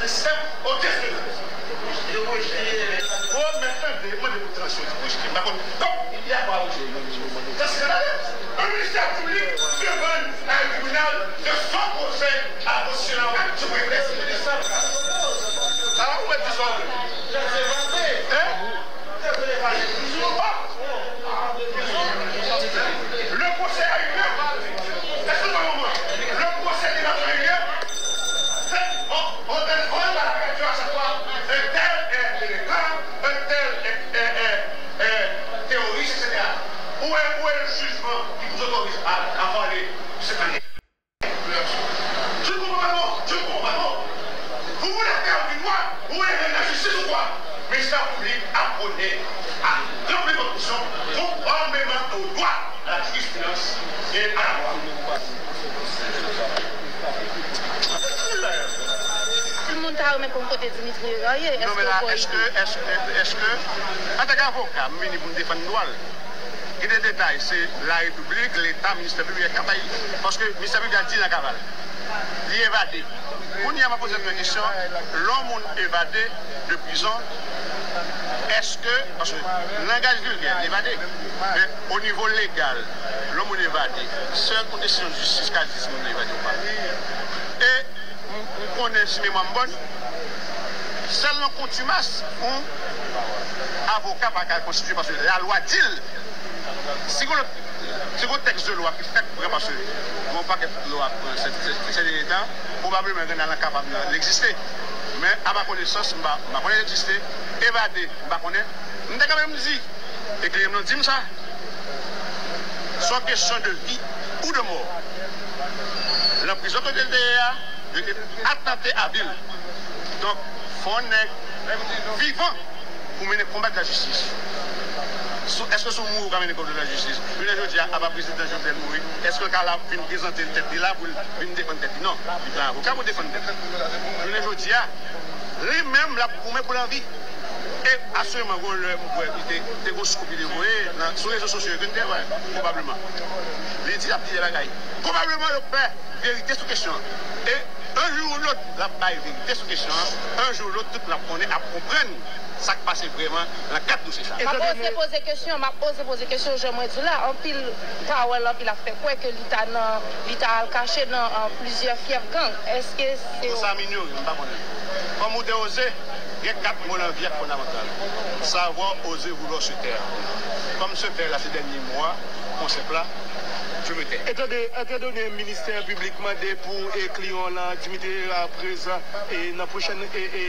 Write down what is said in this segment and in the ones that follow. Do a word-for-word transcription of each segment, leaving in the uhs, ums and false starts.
Bon, men tande, mande pou transfè pou rejte. M pa konn. Kòm, dans ce cas-là, un ministère public demande à un tribunal de s'opposer à la constitution de la Cour suprême. Ah, ou mèt di sa w vle. Hein? Le procès a eu lieu. Excusez-moi, le procès des nations a eu lieu. On, on, on, on va la capture à chaque fois. Un tel est délinquant, un tel est, est, est, est terroriste, et cetera. Où est, où est le jugement qui vous autorise à, à parler de cette manière? Je ne comprends pas, non. Je ne comprends pas, non. Vous voulez faire du droit, vous voulez rendre la justice ou quoi? Ministère public a prôné à l'ampleur de condition, conformément au droit, à la jurisprudence et à la loi. Tout moun ta renmen konn kote Dimitri ye. Non, men la, èske, èske, èske, antanke avoka, m vini pou m defann dwa l. Gen de detay, se larepiblik, Leta, ministè piblik ak kaval. Paske ministè piblik la di nan kaval. Li evade. Kounye a, m ap poze tèt mwen kesyon, lè yon moun evade de prizon, èske, paske langaj vilgè, li evade. Men o nivo legal, lè yon moun evade, sèl yon desizyon jistis ka di si moun nan evade ou pa. E M, m konnen, si memwa m bòn, sèl nan kontimas yon avoka pa ka konstitye, paske lalwa di l. Si gon lòt, si gon tèks de lwa ki fèk pran, paske gon pakèt lwa pran sè, sè, sè dènye tan, pwobableman Grann Alan kapab nan, l egziste. Men, a ma konesans, m pa, m pa konnen l egziste. Evade, m pa konnen. M te kanmenm di, e kliyan m nan di m sa, se yon kesyon de vi ou de mò. Nan prizon kote l te ye a, yo te atante a vi l. Donk, fò nèg vivan pou mennen konba de lajistis. Sou, èske sou mouri ou ka mennen konba de lajistis? Jounen jodi a, apa prezidan Jovenel mouri, èske l ka la vin prezante tèt li la pou l vin defann tèt li? Non, li pran avoka pou defann tèt li. Jounen jodi a, li menm l ap goumen pou lanvi. E asirman, gon lè m kwè li te, te gon scoop li te voye nan, sou rezo sosyo yo ke n te wè, pwobableman. Li di l ap di de bagay. Pwobableman, yo pè verite sou kesyon an. E, yon jou ou lòt, l ap bay verite sou kesyon an. Yon jou ou lòt, tout moun ap konnen, ap konprann sa k pase vrèman nan kad dosye sa a. M ap oze poze kesyon, m ap oze poze kesyon, jan mwen di w la, anpil pawòl, anpil ap fè kwè ke li ta nan, li ta al kache nan, euh, plizyè fyèf gang. Èske se... Bon, sa m inyore, m pa konnen. Kòm ou te oze, gen kat mo nan vi a k fondamantal. Savoir, oser, vouloir, se taire. Kòm se taire la se dènye mo a, konsèp la, je me tais. Etandone, etandone ministè piblik mande pou, e, kliyan w lan, Dimitri, a prezan, e, nan pwochèn, e, e,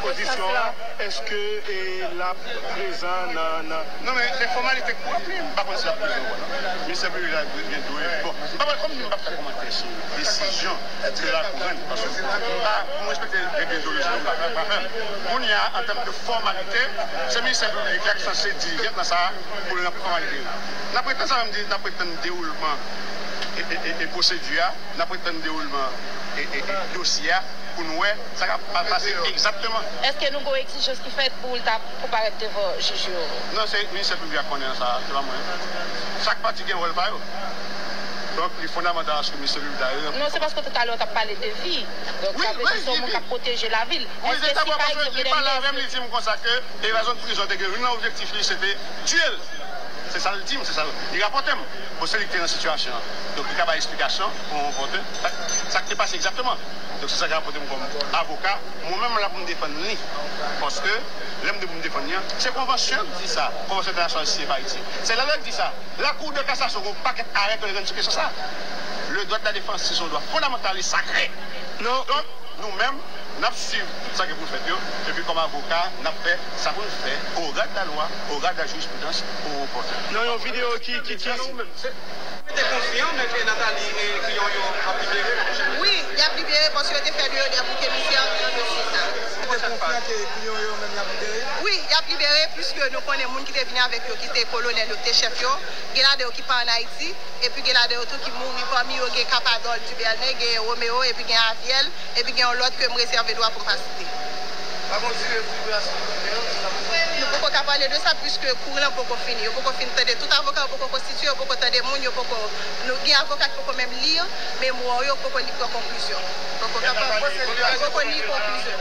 odisyon an, èske, e, l ap prezan nan, nan... Non, men se fòmalite k pou ranpli. M pa konn si l ap prezan ou pa, non. Ministè piblik la gen dwe, bon, m pa pral, kòm m di, m p ap fè kòmantè sou desizyon ke lakou rann, paske m pa, pou m respekte règ deontolojik yo, m pa, m pa fè l. Kounye a, an tèm de fòmalite, se ministè piblik la ki sanse dirije nan sa a pou l ranpli fòmalite yo. N ap ret nan sa, m di, n ap ret tann dewoulman e, e, e, e pwosedi a, n ap ret tann dewoulman e, e, e dosye a pou n wè sa k ap pa-, pase egzakteman. Èske nou gen yon egzijans ki fèt pou l ta konparèt devan jij yo? Non, se ministè piblik la k konnen sa, se pa mwen. Chak pati gen wòl pa yo. Donk, li fondamantal aske ministè piblik la ranpli. Non, se paske talè w t ap pale de vi. Donk, sa vle di se yon moun k ap pwoteje lavi l. Èske si, pa egzanp, gen de lèzon... Li pale avè m, li di m konsa ke evazyon de prizon te gen youn nan objektif li, se te tiye l. Se sa l di m, se sa l, li rapòte m. Bon, se li ki te nan sitiyasyon an. Donk, li ka bay eksplikasyon pou mwen konprann sa, sa k te pase egzakteman. Donk, se sa k rapòte m kòm avoka. Mwen menm, m la pou m defann li. Paske, lè m di pou m defann li an, se konvansyon ki di sa. Konvansyon entènasyonal siyen pa Ayiti. Se lalwa ki di sa. Lakou de kasasyon gen yon pakèt arè ke l rann sou kesyon sa. Le droit de la défense, se yon dwa fondamantal e sakre. Non. Donk, nou menm, n ap swiv tout sa ki pou fèt yo, epi kòm avoka, n ap fè sa pou n fè, au regard de la loi, au regard de la jurisprudence, pou ranpòte. Nan yon videyo ki, ki, ki... Te konfyan, men ke Nathalie e kliyan yo ap libere? Wi, y ap libere paske yo te fè de yo de bouk emisè nan dosye sa. Ou te konfyan ke kliyan yo menm y ap libere? Wi, y ap libere, piske nou konnen moun ki te vini avèk yo, ki te kolonèl yo, ki te chèf yo, gen ladan yo ki pa ann Ayiti, epi gen ladan yo tou ki mouri, pami yo gen Kapadòl Dubèlmen, gen Romeo, epi gen Avyèl, epi gen yon lòt ke m rezève dwa pou m pa site. Nou poko ka pale de sa, piske kou lan poko fini. Yo poko fin tande tout avoka, yo poko konstitye, yo poko tande moun, yo poko, nou gen avoka ki poko menm li memwa yo, poko li pran konklizyon. Poko kapab, poko li konklizyon.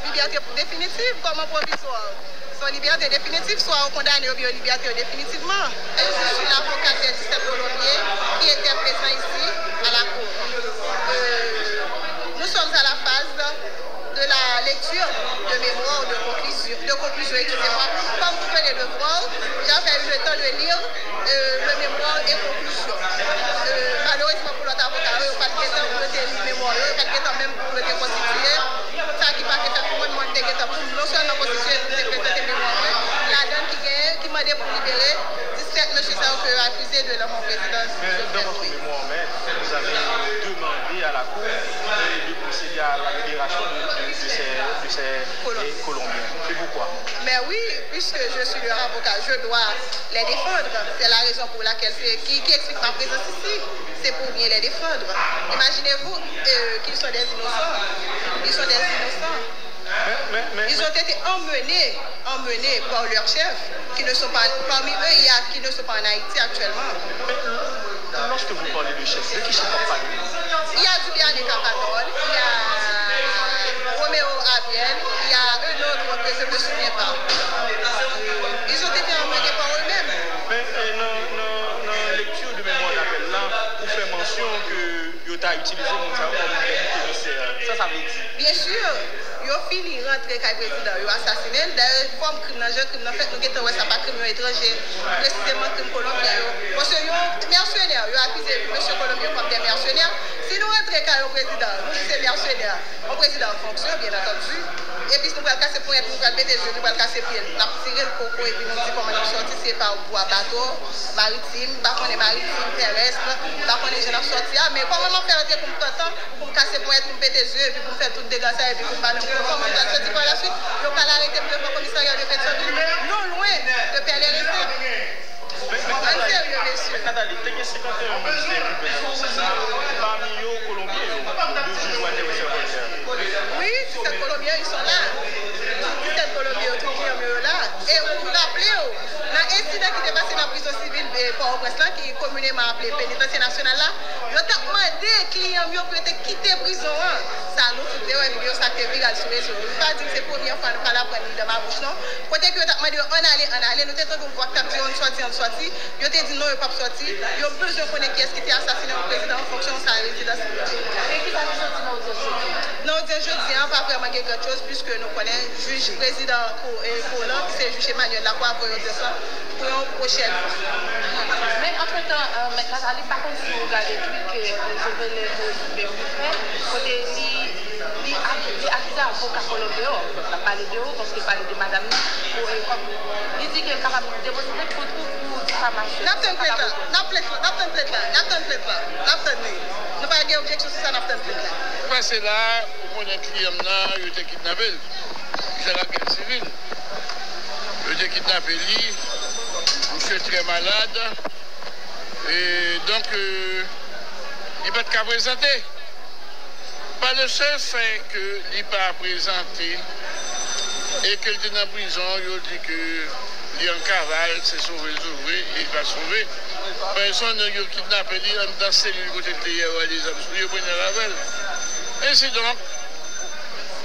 Liberté définitive, comment provisoire? Soit liberté définitive, soit on condamne ou bien liberté définitivement. Et je suis l'avocate des dix-sept Colombiens qui était présent ici à la cour. Euh, nous sommes à la phase de la lecture de mémoire de conclusion, de conclusion, excusez-moi. Comme vous venez de voir, j'avais eu le temps de lire euh, le mémoire et conclusion. Euh, malerezman pou lòt avoka yo, yo pa t gentan pou yo te li memwa yo, yo pa t gentan menm pou yo te konstitiye. Sa ki pa te fèt pou mwen, mwen te gentan pou m non sèlman konstitiye, pou m te prezante memwa mwen, ladan ki genyen, ki mande pou libere disèt mesye sa yo ke yo akize de lanmò prezidan Jovenel Moïse. Vous avez demandé à la Cour, euh, de procéder à la libération de, de, de ces, de ces, euh, Colombiens. C'est pourquoi? Mais oui, puisque je suis leur avocat, je dois les défendre. C'est la raison pour laquelle c'est, qui, qui explique ma présence ici. C'est pour bien les défendre. Imaginez-vous, euh, qu'ils sont des innocents. Ils sont des innocents. Ils ont été emmenés, emmenés par leur chef, qui ne sont pas, parmi eux, il y a qui ne sont pas en Haïti actuellement. Lorsque vous parlez de chef, de qui chef vous parlez? Il y a Dubiane Capandol, il y a Roméo Abiel, il y a un autre que je me souviens pas. Ils ont été emmenés par eux-mêmes. Men, euh, nan, nan, nan lekti de memwa dapèl la, ou fè mansyon ke yo ta itilize moun sa yo kòm dè komisè. Sa sa vle di? Bien sûr, yo fini rantre kay prezidan, yo asasinen l. Dayè, fòm krim nan, jan krim nan fèt, nou gentan wè sa pa krim yon etranje, presizeman krim kolonbyen yo. Paske yon mèsenè, yo akize mesye kolonbyen kòm dè mèsenè. Si nou rantre kay yon prezidan, nou di se mèsenè, yon prezidan an fonksyon, byen antandi. Epi nou pral kase ponyèt, nou pral pete je l, nou pral kase pye l. N ap tire l koko, epi nou di kòman l ap sòti, se pa bwa bato, maritim, m pa konnen maritim, terès, m pa konnen jan n ap sòti a, men kòman m ap fè rantre pou m pran tan, pou m kase ponyèt, pou m pete je, epi pou m fè tout dega sa, epi pou m pa menm konprann kòman m pral sòti pa la suite. Yo pral arete m devan komisarya de Petyonvil, non lwen de Pè Leren. Ann serye, mesye. Mèt Nathalie, te gen senkanteyen moun ki te enpike nan dosye sa a, pami yo Kolonbyen yo, de jij Walter Michel Voltaire. Wi, disèt Kolonbyen yo, ils sont là. Disèt Kolonbyen yo, tout Kolonbyen yo la. E ou raple w, nan ensidan ki te pase nan prizon sivil, eh, Pòtoprens lan, ki komineman aple Penitansye Nasyonal la, yo t ap mande kliyan m yo pou yo te kite prizon an. Sa nou tout te wè videyo sa k te viral sou rezo yo. M pa di m se premyè fwa nou pral aprann li nan ma bouch non. Kote ke yo t ap mande yo ann ale, ann ale, nou te tande yon vwa k t ap di yo ann sòti, ann sòti. Yo te di non, yo p ap sòti. Yo bezwen konnen kiyès ki te asasinen yon prezidan an fonksyon sa rezidans li ye. E kisa ki soti nan odyans jodi a? Nan odyans jodi a, pa vrèman gen gran choz, piske nou konnen jij prezidan kou, e, kou lan, ki se jij Emmanuel Lacroix, voye odyans lan pou yon pwochèn fwa. Men, antretan, euh, Mèt Nathalie, m pa konn si w gade tweet ke, euh, Jovenel Moïse menm li fè, kote li, li, li akize avoka Kolonbyen yo, n ap pale de ou, paske l pale de madanm li, pou, euh, kòm li di ke l kapab depoze plent kont ou pou difamasyon. N ap tann plent la, n ap plent la, n ap tann plent la, n ap tann plent la, n ap tann li. Nou pa gen objeksyon sou sa, n ap tann plent la. Pase la, ou konnen kliyan m nan, yo te kidnape l. Li fè lagè sivil. Yo te kidnape li, misye trè malad. E donk, euh, li pa t ka prezante. Pa le sèl fè ke li pa prezante e ke l te nan prizon, yo di ke li an kaval, se sove l sove, e li pa t sove. Pèsonn, nèg yo kidnape li anndan selil kote l te ye, yo wè de zam sou li, yo pran nèg avè l. Ensidonk,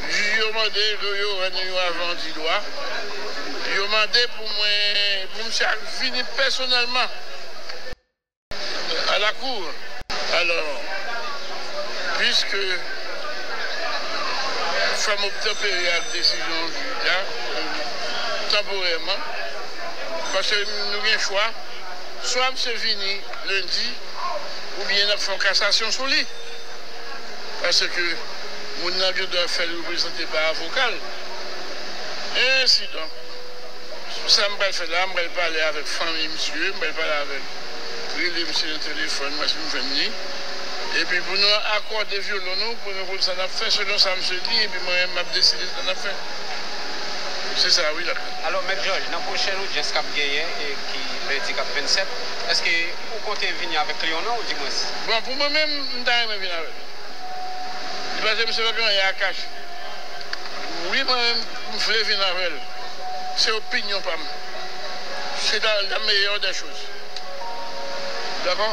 jij yo mande ke yo rann yo avan di lwa. Yo mande pou mwen, pou misye vini pèsonèlman a la kou. Alò, piske fò m obtanpere ak desizyon jij la, tanporèman, paske nou gen chwa, swa misye vini lendi, oubyen n ap fè yon kasasyon sou li. Paske moun nan gen dwa fè l reprezante pa avoka l. Ensidonk, sa m pral fè la, m pral pale avèk fanmi misye, m pral pale avèk, rele misye nan telefòn, mwen si m jwenn li. Epi pou nou akòde vyolon nou, pou nou konn sa n ap fè, selon sa misye di, epi mwen menm m ap deside sa n ap fè. Se sa wi, la. Alò, Mèt Jòj, nan pwochèn odyans k ap genyen, e ki lendi k ap vennsèt, èske ou konte vini avèk kliyan w nan, ou di mwens? Bon, pou mwen menm, m ta renmen vin avè l. Li pa se misye pa gen anyen a kache. Wi, mwen menm, m vle vin avè l. Se opinyon pa m. C'est dans la meilleure des choses. Dakò?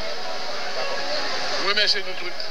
M remèsye nou tout.